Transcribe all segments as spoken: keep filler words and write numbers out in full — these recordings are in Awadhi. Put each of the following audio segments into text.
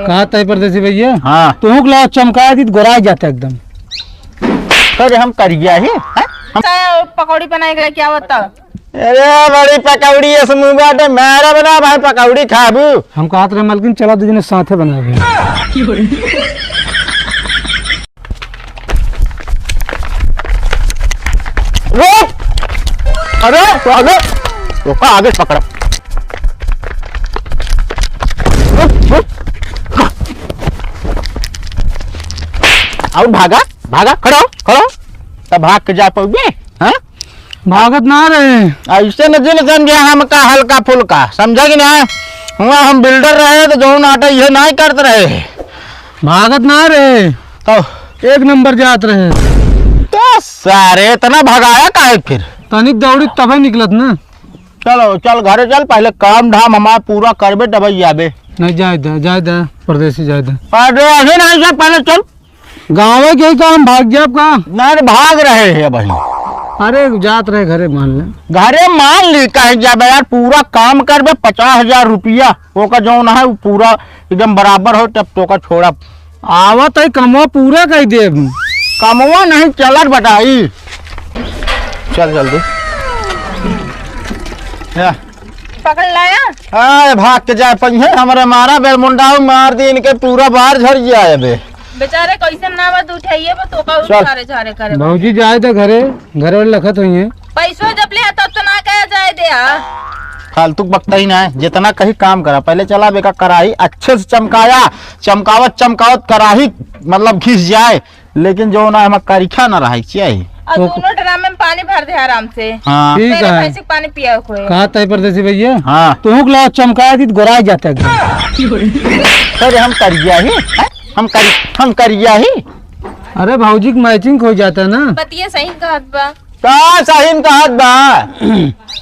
कहा तय परदेसी भैया? हाँ। तुहूँ के लाओ चमकाया दी तो गोराई जाता एकदम। अरे हम करिया ही, हैं? हम का पकौड़ी बनाए के लिए क्या होता? अरे बड़ी पकौड़ी है, समूह बाटे, मेरा बना भाई पकौड़ी खाबू। हम कहत रहे मलकिन, चला दू जने साथे बनावे। रुक! अरे, अरे, ओका आगे पकड़ा। रुक, रुक। और भागा, भागा, खड़ा हो, खड़ा हो। तब भाग के जा पाओगे, हाँ? भागत ना रहे। ऐसे न जिन समझे हम का हल्का फुल्का, समझा कि ना? हुआ हम builder रहे तो जौन आटा ये नाहीं करत रहे। भागत ना रहे। तो एक नंबर जात रहे। तो सारे इतना भगाया काहे फिर? तनिक दौड़ी तबे निकलत ना। चलो चल घरे चल, पहले काम धाम हमार पूरा करबे तबे जाबे। नहीं जाए दे, जाए दे, परदेसी जाए दे। अरे अभी नहीं से पहले चल। गाँव के ही काम भाग जाब का? नहीं, भाग रहे हैं भाई। अरे, जात रहे घरे मान ले। घरे मान ली, कहीं जाबे यार, पूरा काम करबे, पचास हजार रुपया, ओका जौन है, वो पूरा एकदम बराबर हो, तब तोका छोड़ा। आवत है, कमवा पूरा कर देब। कमवा नहीं, चलत बटाई। चल जल्दी। या। पकड़ लाया? आए, भाग के जाए पइहे, हमरे मारा बेलमुंडाऊ मार दी इनके, पूरा बार झड़ जाए बे। बेचारे कैसे ना बा, उठाइए बा, तो का चल। झारे झारे करे बा। भौजी जाए तो घरे, घरे वाले लखत होइहे। पैसो जब ले तब तो ना कहा जाए दे आ। फालतू बकता ही ना है, जितना कहीं काम करा, पहले चला बेका कराही अच्छे से चमकाया, चमकावत चमकावत कराही मतलब घिस जाए, लेकिन जो ना हमार करिखा ना रहे चाहिए। और तो दोनों ड्राम में पानी भर दे आराम से। हाँ। ठीक तेरे है। भैंसी के पानी पिया कोई। कहा तय परदेसी भैया? हाँ। तुहूँ के लाओ चमकाया दी तो गोराई जाता एकदम। अरे हम करिया ही, हैं? हम करी, हम करिया ही। अरे भौजी के matching हो जाता ना। बतिया सही कहत बा। का सही में कहत बा?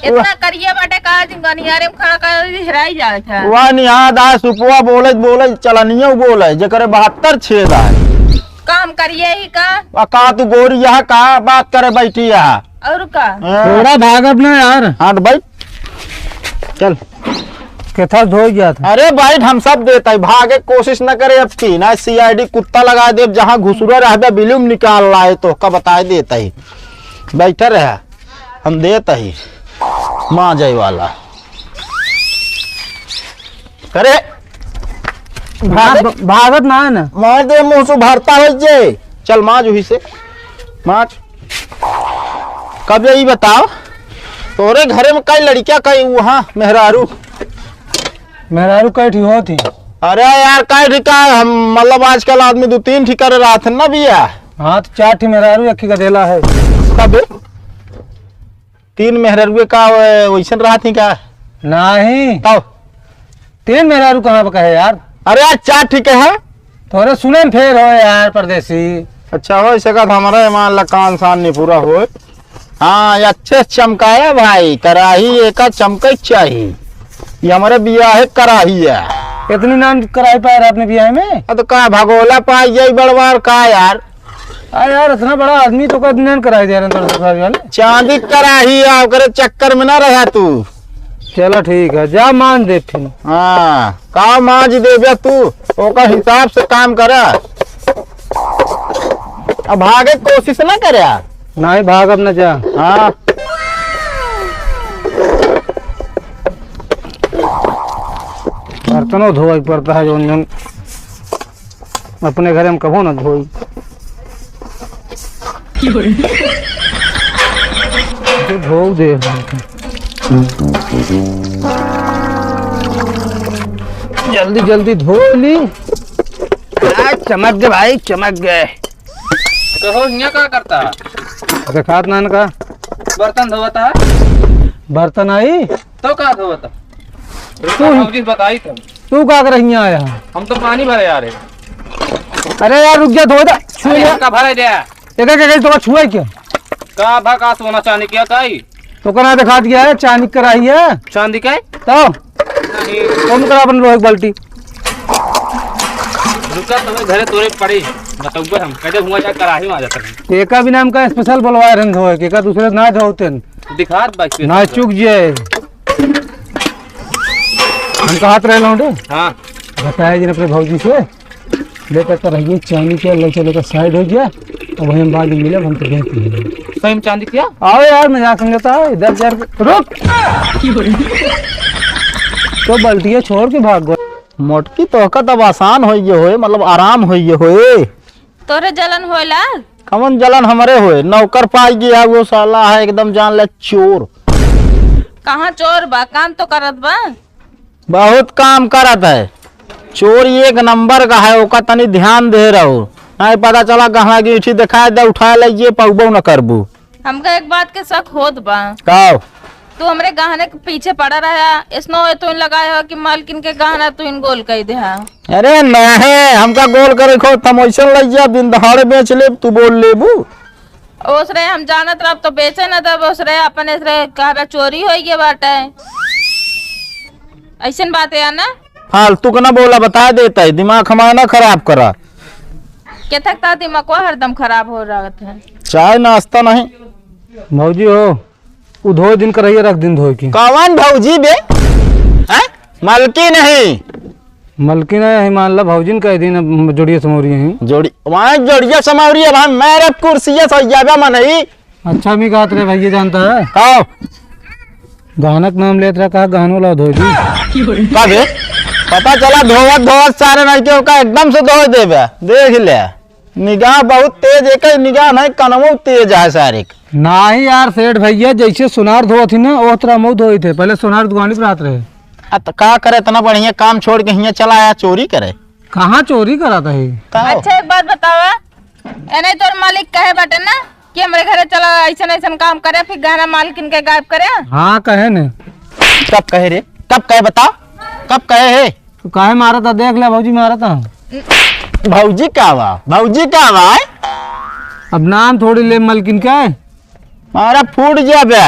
इतना करिया बाटे का, जिन गनियारे में खड़ा कर हेराई जात है। वह निहाद आ सुपवा बोलत बोलत चलनियो बोले, जेकरे बहत्तर छेद आए। का हम करिया ही का? आ का तू गोरी यहाँ का बात करे बैठी यहाँ? और का? हाँ। थोड़ा भागब ना यार। हाँ तो बैठ। चल। केथा धोई गया था। अरे बैठ, हम सब देता है, भागे कोशिश न करे अब की, ना C I D कुत्ता लगा दे, जहाँ घुसुरा रहबे बिलुम निकाल लाए तो का बताए देता है। बैठे रहे, हम देता ही माँ जाए वाला। करे। भाग-, भागत ना है ना। मार दे मुंह से भरता हो जे। चल माज वही से। माज। कब यही बताओ, तोरे घरे में कई लड़कियां, कई वहाँ मेहरारू? मेहरारू कई ठी होत ही? अरे यार, कई ठी का, हम मतलब आजकल आदमी दो तीन ठी करे रहत है ना भैया। हाँ, तो चार ठी मेहरारू, एक ठी गदेला है। कब? तीन मेहररुए का, अ, वैसन रहत ही का? नहीं। तब? तीन मेहरारू कहाँ पे कहे यार? अरे यार, चार ठीक है। तोरे सुने में फेर हो यार, परदेसी। अच्छा हो, इसे का तो हमारा ईमान ला कान सान नहीं पूरा हो। हाँ, ये अच्छे से चमकाया भाई, कराही एका चमके चाही। ये हमारे बियाहे कराही है। इतनी नाम कराही पाए रहे अपने बियाहे में? अब तो का भगोला पाई जाई बड़वार का यार? अरे यार, इतना बड़ा आदमी तो कद नैन कराई दे रहे हैं, तो ससुराल वाले। चांदी कराही है, ओकरे चक्कर में ना रहा तू। चलो ठीक है, जा मांज दे फिर। हाँ, का मांज देबे तू, ओकर हिसाब से काम करा। अब भागे के कोशिश ना करे यार। नहीं भागब ना जा। हाँ। बर्तनों धोए के पड़ता है, जौन जौन अपने घरे में कबो ना धोई। तो धो दे। जल्दी जल्दी धो ली। आ, चमक गए भाई, चमक गए। तो हो, हियां का करता? देखात नान का। बर्तन धोवता। बर्तन आई? तो का धोवता? तू भौजी से बताई तुम। तू का कर हियां आया? हम तो पानी भरे आ रहे। अरे यार, रुक जा, धो दे। छुए अरे, ना। का भरे दे? एक, एक, एक, तो छुए क्या? का भा का सोना चांदी क्या काई? तो कना दिखा दिया है, चांदी कराही है। चांदी का? तो? नहीं। कौन करा अपन लोहे की बाल्टी? रुका, तुम्हें घरे तोरे पड़ी। बताऊंगा हम, कहते हुआ जा कराही में आ जाता है। एका भी नाम का special बोलवाए रहन धोए के, का दूसरे ना धोते हैं। दिखात बाकी ना चुक जाए। हम कहत रहे लौंडे। हाँ। बताया जी अपने भौजी से, लेकर तो रहिए चांदी के, ले चले का साइड हो गया। अब वहीं हम बाद में मिले, हम तो बेच दिए। सही में चांदी किया? आओ यार, मजाक समझता है, दस हजार रुक। तो बल्टिया छोड़ के भाग गो। मोटकी, तोहका तब आसान होइ गए होए, मतलब आराम होइ गए होए। तोरे जलन होला? कवन जलन हमरे होए? नौकर पाई गया, वो साला है एकदम, जान ले, चोर। कहाँ चोर बा? काम तो करत बा। बहुत काम करत है। चोर एक नंबर का है, ओका तनी ध्यान दे रहो। नहीं पता चला गहना गीठी दिखाए दे, उठाए ले, ये पउबो न करबू। हमका एक बात के शक होत बा। का? तू हमरे गहने के पीछे पड़ा रहा, इसनो ए तुइन लगाए हो कि मालकिन के गहना तुइन गोल कइ देहा। अरे नहीं, हमका गोल करे खो, हम वैसन लइ जा, दिन दहाड़े बेच लेब, तू बोल लेबू। ओसरे हम जानत रहब तो बेचे न देब, ओसरे अपन इसरे कहबे चोरी होइ गए बाटे। ऐसन बात है ना? फालतू के ना बोला, बता देता है, दिमाग हमारा ना खराब करा। केथक ता दिमागवा हरदम खराब हो रहत है। चाय नाश्ता नहीं। भौजी हो, उ धोए दिन करहिया रख दिन धोए के। कवन भौजी बे? हैं? मलकिन है। मलकिन है, मान ला भौजिन कह दिन, अब जोड़िया समौरी है। जोड़ी, वहाँ जोड़िया समौरी है, वहाँ मेरे कुर्सिया सही जाबे मनई। अच्छा, मी कहत रहे भैया जानता है। का? गहना के नाम लेत रहा, कहा गहनो ला धोए दी। का बे? पता चला धोवत धोवत सारे नहीं के ओका एकदम से धोए देबे। देख ले, निगाह बहुत तेज, एक ही निगाह नहीं, कनवो तेज है सारे के। नाही यार सेठ भैया, जैसे सोनार धोवत ही ना, ओह तरह मऊ धोई थे। पहले सोनार दुकानी पर आत रहे। आ, तो का करे, इतना बढ़िया काम छोड़ के हियाँ चला आया चोरी करे? कहाँ चोरी करत है? का हो? अच्छा, एक बात बतावा, ए नहीं तोर मालिक कहे बाटे ना कि हमरे घरे चला, ऐसन ऐसन काम करे, फिर गहना मालकिन के गायब करे। हाँ, कहे ने। कब कहे रे? कब कहे बता? कब कहे है? तू काहे मारत ह? देख ले भौजी मारत ह। भौजी का बा? भौजी का बा? अब नाम थोड़ी ले मलकिन के। मारा फूट जाबे।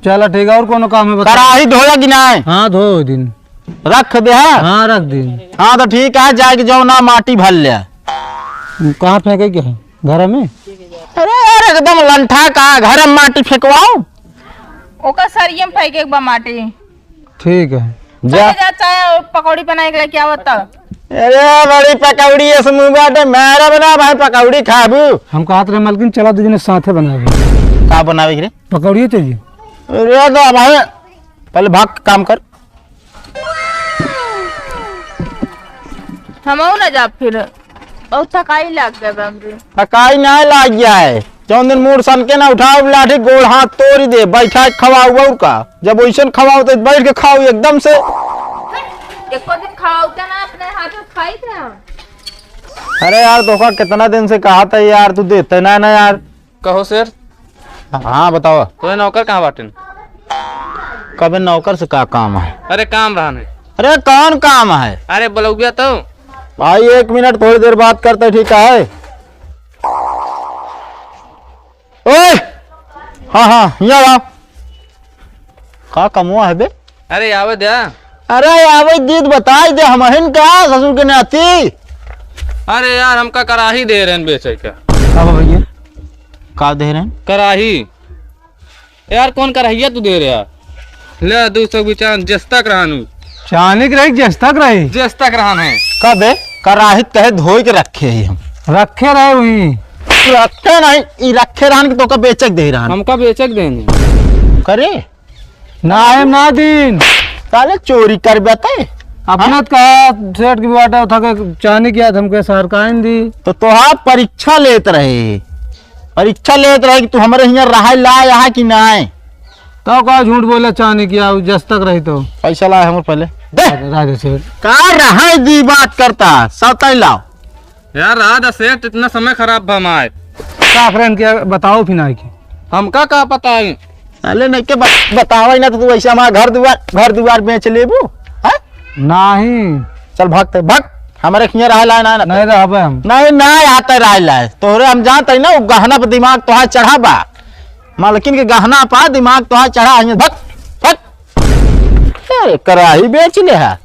चला ठीक है, और कोनो काम है बता। कराही धोया कि नाय? हाँ, धो दिन। रख दे है? हाँ, रख दिन। हाँ, तो ठीक है, जाके जाओ ना, माटी भर ले। कहाँ फेंके के है? घर में? अरे यार, एकदम लंठा का, घर में माटी फेंकवाओ। ओकर सरिये में फेंके के बा माटी। ठीक है। जा। चले जा, चाय और पकौड़ी बनाए के लेके आवत। अरे बड़ी पकौड़ी है, समूह बाटे, मेरा बना भाई, पकौड़ी खाबू। हम कहत रहे मलकिन, चला दू जने साथे बनावे। का बनावे के रे? पकौड़ी चाहिए। अरे तो भाई, पहले भाग, काम कर। हमहू ना जाब फिर, बहुत थकाई लाग गए बा हमरे। थकाई ना लाग जाए, जौन दिन मूड़ सन के ना उठाओ लाठी, गोड़ हाथ तोड़ दे, बैठा के खवाओ और का। जब वैसन खवाओ तो बैठ के खाओ एकदम से। एको दिन खवाओ त ना, अपने हाथ से खाई थे हम। अरे यार, तोका कितना दिन से कहा था यार, तू देते ना, ना यार। कहो शेर। हाँ, बताओ। तोरे नौकर कहाँ बाटेन? कबे नौकर से का काम है? अरे काम रहन है। अरे कौन काम है? अरे बोलौबिया तो। भाई एक मिनट, थोड़ी देर बात करते, ठीक है? ओए! हाँ, हाँ, हियाँ आओ। का कमुआ है बे? अरे आवे द्या। अरे आवे दीद बताई दे, हमहिन का ससुर के नाती। अरे यार, हमका कराही दे रहेन बेचे का। का बा भैया? का दे रहेन? कराही। यार, कौन कराहिया तू दे रहा? ले, दू सौ की चान, जस तक रहन उ। चानी के रही, जस तक रही। जस तक रहन है। का बे? कराही कहे धोई के रखे ही हम। रखे रहे वही। रखे नहीं, ई रखे रहन के तोका बेचक दे रहन। हमका बेचक देने। करे? ना, हम ना दीन। साले चोरी करबे ते? अपना हाँ? तो कहा सेठ की बात है, उठा के चानी किया था, हमके सरकाइन दी। तो तोहार परीक्षा लेत रहे, परीक्षा लेत रहे कि तू हमरे हियाँ रहाई ला यहाँ कि नाय। तो का झूठ बोला, चानी किया, उ जस तक रही तो। पैसा लाए हमर पहले। दे। राधे सेठ। का रहाई दी बात करता, सौताई लाओ। यार, राधा सेठ, इतना समय खराब बा हमार। का करें के बताओ फिर ना कि। हमका का पता है? अरे नहीं के बत-, बतावा ही ना तो तू ऐसे हमारा घर दुआर, घर दुआर बेच लेबू, हैं? नहीं। चल भागते, भाग। हमारे खिया रहा लाए ना, ना। नहीं रहबे हम। नहीं, ना आता रहा लाए। तोहरे हम जानते हैं ना, वो गहना पे दिमाग तोहार चढ़ा बा। मालकिन के गहना पा दिमाग तोहार चढ़ा है, भाग, भाग। ए, कराही बेच ले है।